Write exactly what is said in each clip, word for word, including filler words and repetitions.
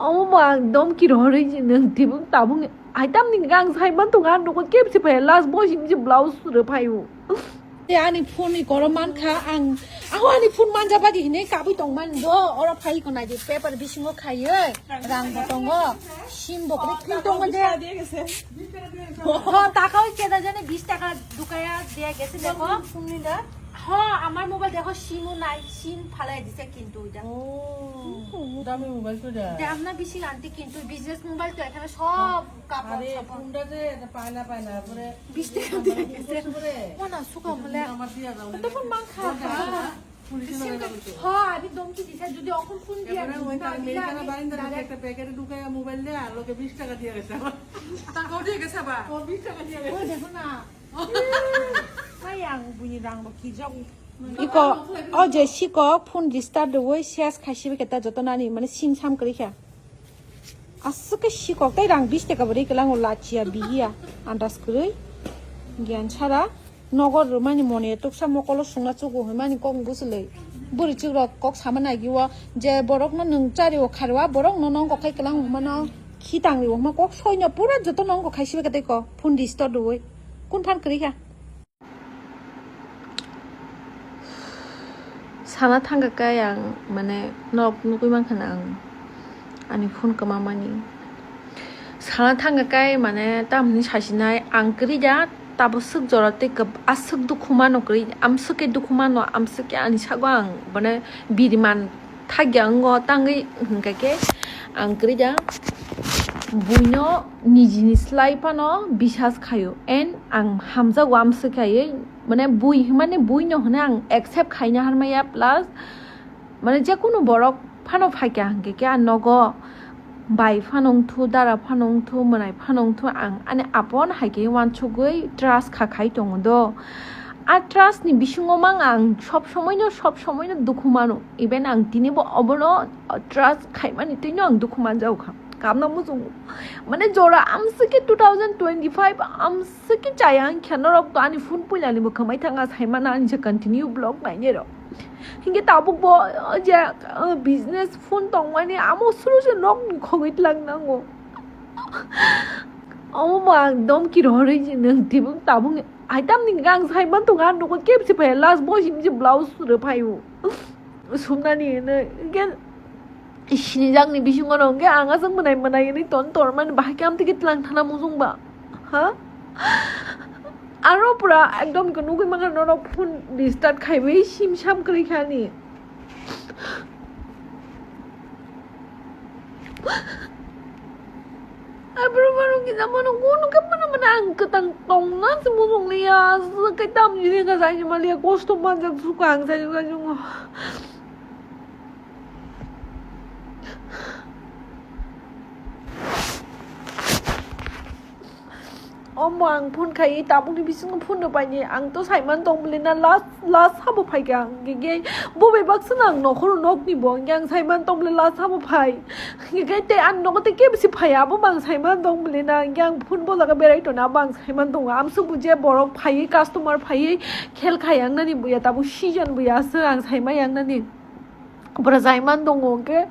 Omo bo ang domki rohorwi nwng tibuk tabuk ni item ni ang saiman tongo, ang nogo kebsi phai last boy simi je blouse sure phaio. Te ani phone ni koro mankha ang, ang ani phone manja badi hinwi kabui tongmani do, oro phai ko naidi paper bisingo khaiwi rang bo tongo, sim bo kwrwi khwi tongo je. Ho, taka oi keda jani bis taka dukaya dia gese dekho. Ho, amar mobile dekho, sim o nai, sim phalai dise kintu ita. Oh, dami mobile to da. Te amna bisi anti kintu business mobile to ekhane sob kapor. Are, sapor. Phone da je, eta paila paila, pore bis taka dia gese. Pore. Mona suka mole. Amar dia jao. To phone mankha. Ho, ani domki disa, jodi okhon phone dia. Ebare oi ta mei kana barinda direct. Ekta packet e dukaya mobile de, ar loge bis taka dia gese. Tangkao dia gese ba? O bis taka dia gese. Oi, dekho na. Mai ang buini rang bo kijok. Iko, o je sikok phone restart rwui ses khaisibai khe ta joto nani, mane sim sam kwrwi kha. Aswk khe sikok tei rang bis taka bo rwi kwlango, lachia bihiya, andas kwrwi. Giyan sara nogo rwmani mone tuksa mokolo sungna chugo hwnmani kok bwswlwi. Bwrwi chukrok kok sama naigiwo je borokno nwng chario kharwa, borokno nongkok khai kwlango hwnmano khitang rio hwnma kok soino pura joto nongkok khai sibai khe tei kok phone restart rwui. Kun phan kwrwi kha? Sana thangkha kai ang, mane, nok nugui mankha na ang ani phone kwmamani. Sana thangkha kai, mane, tamni sasinai ang kwrwi da, tabo swk jora tei kwb-, aswk dukhu mano kwrwi, amswk khe dukhu mano, amswk khe ani sago ang, mane, biriman thakya wngo, tangwi hwnkha khe ang kwrwi da buino nijini slai phano bisas khaio, and ang hamjago amswk khaiwi, mane bui hwnmani buino hwnwi ang accept khaina harmaya, plus mane jekunu borok phano phaikha hwnkhe khe ang nogo bai phano wngthu, dara phano wngthu, mwnai phano wngthu, ang ani apon hai khe uansugwi trust kha khai tongo do. A trust ni bisingo mang ang sob somoino, sob somoino dukhu mano. Even ang tinibo obono trust khaimani twino ang dukhu manjao kha. Kamna muchungo. Mane jora amswk khe two thousand twenty-five amswk khe chaya ang khe norok to ani phone puilani bo khamai thanga saimana ani je continue vlog nainai rok. Hinkhe tabuk bo, o je, o business phone tongmani amo suru se nok ni khogwi tlang nango. Omo bo ang domki rohorwi je nwng tibuk tabuk ni item ni ang saiman tongo, ang nogo kebsi phai last boy simi je blouse sure phaio. Sumnani hwnwi hinkhe sinijak ni bisingo no hinkhe ang aswk mwnai mwnai hwnwi ton tormani bahai khe amtwi khe tlang thana muchung ba. Ha? Aro pura ekdom khe nugui mangkha norok phone restart khaiwi sim sam kwrwi kha ani. Abro mano kisa mano kunu khe mano mano ang kwtang tongna se muchung liya, aswk khe tam jini kha sai maliya, kosto manjak suka ang sai sai. Omo ang phone khai, tabukni bisingo phone rwbaini, ang to saiman tong bwlwi na last, last sabo phaikha ang, hwnkhe bo bai baksa no ang nokhoro nokni bo, hwnkhe ang saiman tong bwlwi last sabo phai, hwnkhe tei ang nogo tei kebsi phai, abo bo ang saiman tong bwlwi na, hwnkhe ang phone bo jaga berai tongna abo ang saiman tongo, amsuk bo je borok phaiwi customer phaiwi khel khai ang nani buya, tabuk season buya aswk ang saimai ang nani. Bwrajaiman tongo hwnkhe,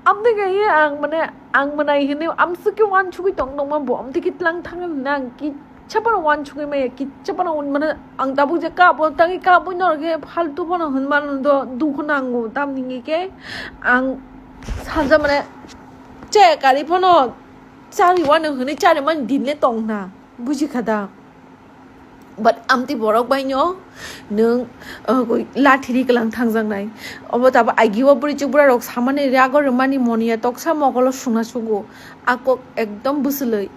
amtwi khe ang mane, ang mwnai hinwi amswk khe uansugwi tong tongma bo, amtwi khe tlang thang hinwi ang kitsa phano uansugwi maya, kitsa phano mane ang tabuk je kabo tangwi kabui norok khe faltu phano hwnmano do dukhu nango, tamni hwnkhe ang salsa mane che kari phano chari uano hwnwi charimani din le tongna, bujikha da? But amtwi borok baino nwng, uh, lathi ri kwlang thangjaknai. Obo tabo agi o bwrwi chukbura rok samani rago rwmani moniya toksa mokolo sungna sugo. A kok ekdom bwswlwi.